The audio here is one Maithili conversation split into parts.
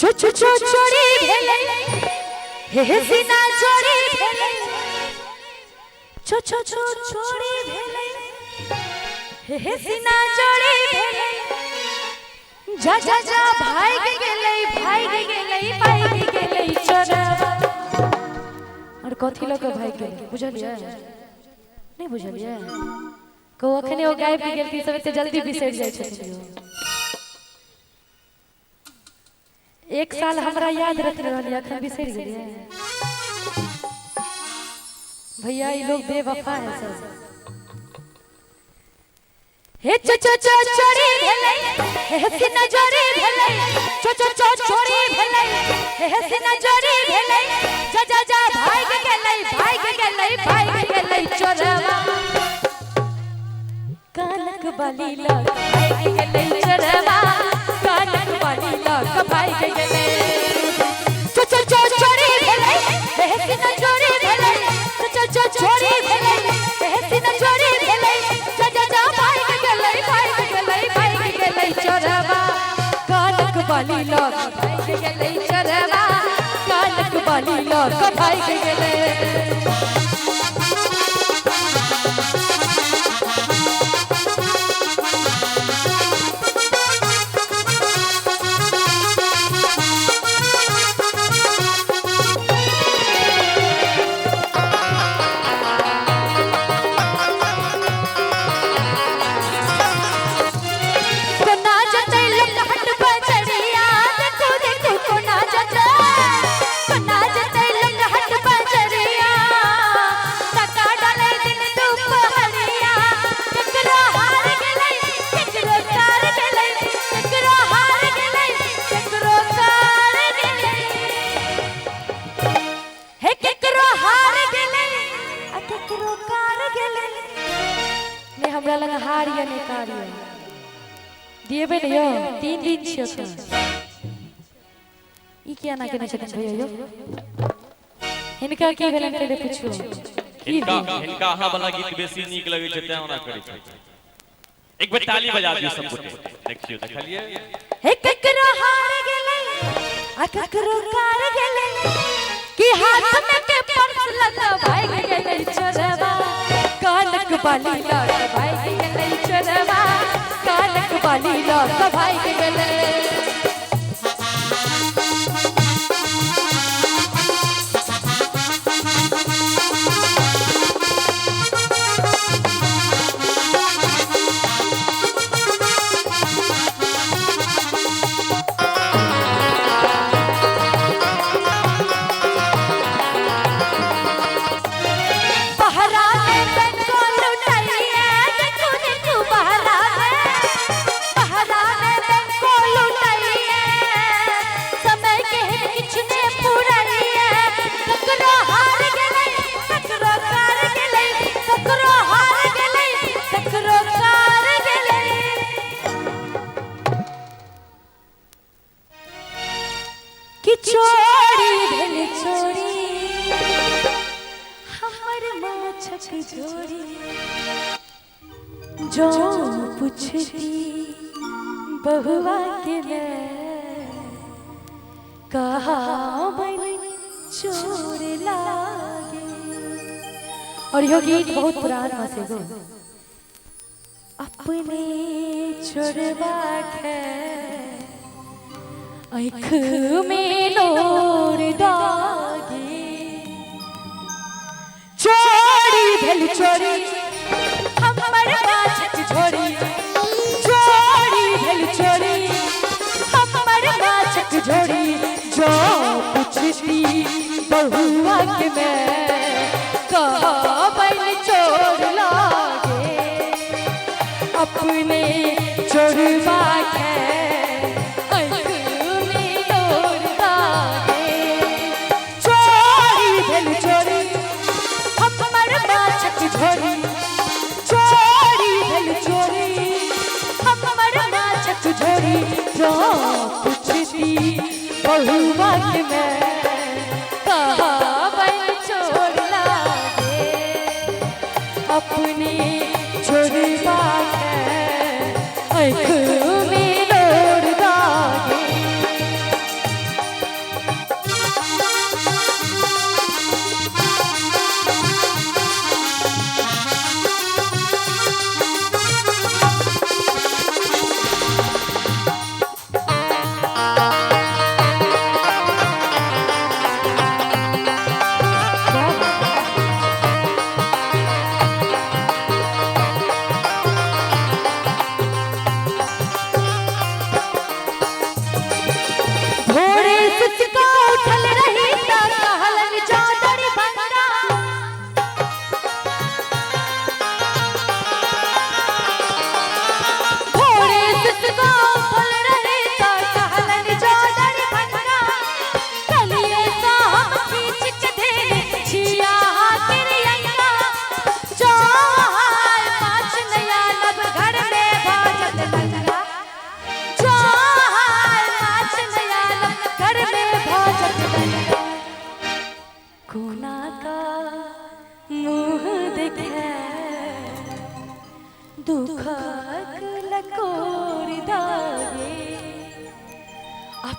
चो चो चो चोरी भेलै, हे हे सीना चोरी भेलै। चो चो चो चोरी भेलै, हे हे सीना चोरी भेलै। जा जा जा भागि गेलै, भागि गेलै, भागि गेलै चोरवा। और कथी लऽ कऽ भागि गेलै बुझलियै? नहि बुझलियै? कहू, अखने ओ गाबि गेलखिन, सब एते जल्दी बिसरि जाइ छथिन यौ। एक साल हमरा याद रखने रहलियै, अखन बिसरि गेलियै? भैया, ई लोग बेवफा है सब। हे चो चो चो चोरी भेलै, हे सीना चोरी भेलै। चो चो चो चोरी भेलै, हे सीना चोरी भेलै। जा जा जा भागि गेलै, भागि गेलै, भागि गेलै चोरवा। कानक बाली लग भागि गेलै चोरवा, कानक बाली लग भागि गेलै। चो चो चो चोरी भेलै, हे सीना चोरी भेलै। चो चो चो चोरी भेलै, हे सीना चोरी भेलै। जा जा जा भागि गेलै, भागि गेलै, भागि गेलै चोरवा। कानक बाली लग भागि गेलै चोरवा, कानक बाली लग भागि गेलै। कोना जतै लटहट बजरिया, देखो देखो कोना जतै, कोना जतै लटहट बजरिया। टका डालै दिन दुपहरिया, केकरो हार गेलै, केकरो कार गेलै, केकरो हार गेलै, केकरो कार गेलै, हे केकरो हार गेलै आ केकरो कार गेलै। नहि हमरा लग हार या नहि कार या, दिएबै ने यौ? 3 दिन छियै एखन। ई किया एना केने छथिन भैया यौ? हिनका की भेलनि पहिले पुछू, की हिनका भेल? हिनका अहाँ वाला गीत बेसी नीक लगै छै, तें ओना करै छथिन। एक बेर ताली बजा दियौ सब गोटे। देखियौ, देखलियै? हे केकरो हार गेलै आ केकरो कार गेलै, कि हाथ में के पर्स लग भागि गेलै चोरवा। कानक बाली लग भागि गेलै चोरवा, कानक बाली लग भागि गेलै। बहरा में बैंको लुटाइए, देखो देखो बहरा में, बहरा में बैंको लुटाइए। समय के किछु ने पुराइए, ककरो हार गेलै, ककरो कार गेलै, ककरो हार गेलै, ककरो कार गेलै, कि चोरी भेल चोरी हमर माछक झोरी। जो पुछती बहुआ के मैं, कहा बन चोर लागे। और यो गीत बहुत पुरान से गो। अपने चोरबा के आँख में नोर दागे। चोरी भेल चोरी हमर माछक झोरी, चोरी भेल चोरी हमर माछक झोरी। जो पुछती बहुआ के मैं, कहबन चोर लागे। अपने चोरबा के आँख में नोर दागे। चोरी भेल चोरी हमर माछक झोरी, चोरी भेल चोरी हमर माछक झोरी। जो पुछती बहुआ के मैं, कहबन चोर लागे। अपने चोरबा के आँख में नोर दागे।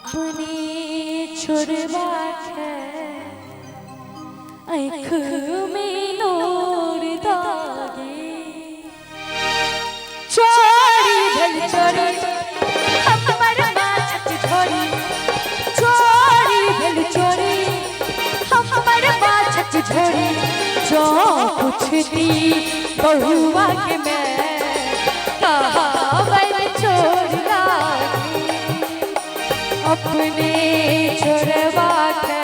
अपने छोड़बा के आँख में नोर दागे। चोरी भेल चोरी हमर माछक झोरी, चोरी भेल चोरी हमर माछक झोरी। जो पुछती बहुआ के मैं कहावल चोर लागी। अपने छोड़वा के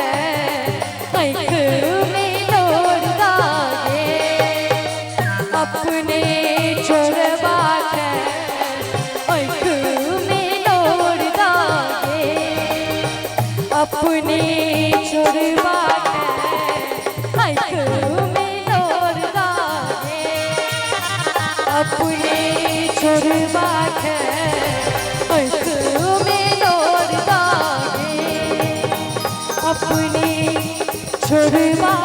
आँख में नोर दागे। अपने छोड़वा के आँख में नोर दागे। अपने छोड़वा के आँख में नोर दागे। अपने छोड़वा के आँख में नोर दागे। अपने छोड़वा